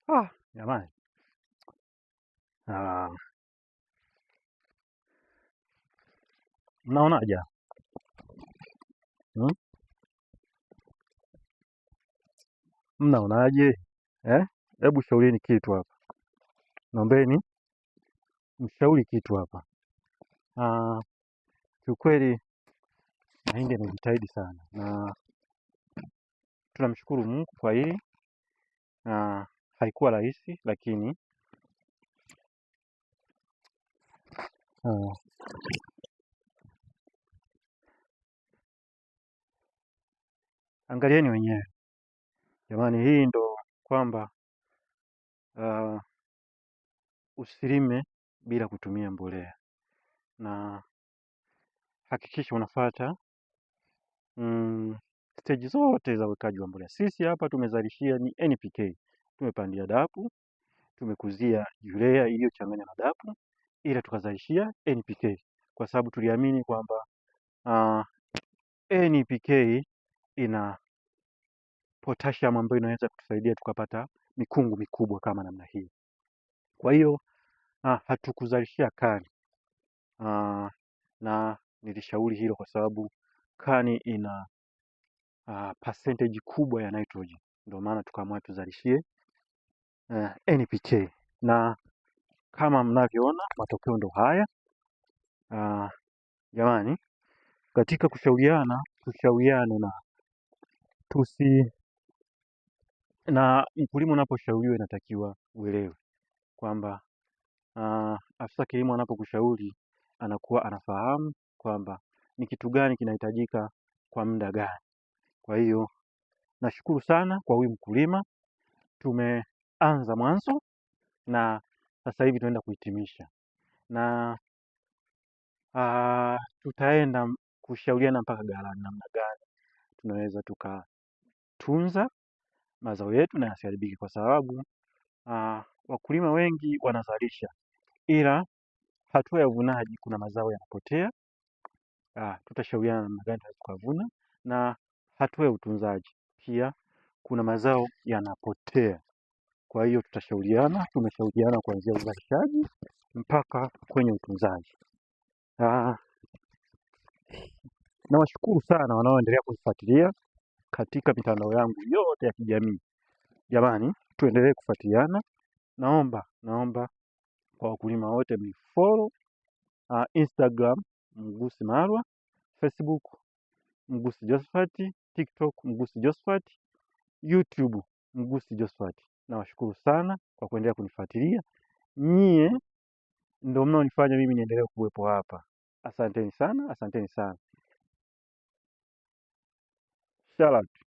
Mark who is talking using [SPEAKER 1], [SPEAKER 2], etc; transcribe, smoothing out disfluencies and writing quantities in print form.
[SPEAKER 1] Ah, jamani. Ah, mnaonaje? Hmm? Mnaonaje? Eh? Hebu shaurini kitu hapa. Naombeni mshauri kitu hapa. Ah, kiukweli mahindi yamejitahidi sana na tunamshukuru Mungu kwa hili. Na haikuwa rahisi lakini angalieni wenyewe jamani, hii ndo kwamba usilime bila kutumia mbolea na hakikisha unafuata stage zote za uwekaji wa mbolea. Sisi hapa tumezalishia ni NPK, tumepandia dapu, tumekuzia urea iliyochanganywa na dapu, ila tukazalishia NPK kwa sababu tuliamini kwamba NPK ina potassium ambayo inaweza kutusaidia tukapata mikungu mikubwa kama namna hii. Kwa hiyo hatukuzalishia kani na nilishauri hilo kwa sababu kani ina percentage kubwa ya nitrogen, ndio maana tukaamua tuzalishie NPK na kama mnavyoona matokeo ndo haya. Jamani, katika kushauriana tushauriane na tusi na mkulima unaposhauriwa inatakiwa uelewe kwamba afisa kilimo anapokushauri anakuwa anafahamu kwamba ni kitu gani kinahitajika kwa muda gani. Kwa hiyo nashukuru sana kwa huyu mkulima, tumeanza mwanzo na sasa hivi tunaenda kuhitimisha na tutaenda kushauriana mpaka ghalani namna gani tunaweza tukatunza mazao yetu na yasiharibike, kwa sababu wakulima wengi wanazalisha, ila hatua ya uvunaji kuna mazao yanapotea. Tutashauriana namna gani tunaweza tukavuna, na hatua ya utunzaji pia kuna mazao yanapotea. Kwa hiyo tutashauriana, tumeshauriana kuanzia uzalishaji mpaka kwenye utunzaji. Nawashukuru sana wanaoendelea kunifuatilia katika mitandao yangu yote ya kijamii. Jamani, tuendelee kufuatiliana. Naomba kwa wakulima wote mnifollow Instagram Mgusi Marwa, Facebook Mgusi Josephat, TikTok Mgusi Josephat, YouTube Mgusi Josephat. Nawashukuru sana kwa kuendelea kunifuatilia. Nyie ndio mnaonifanya mimi niendelee kuwepo hapa. Asanteni sana, asanteni sana. Shout out.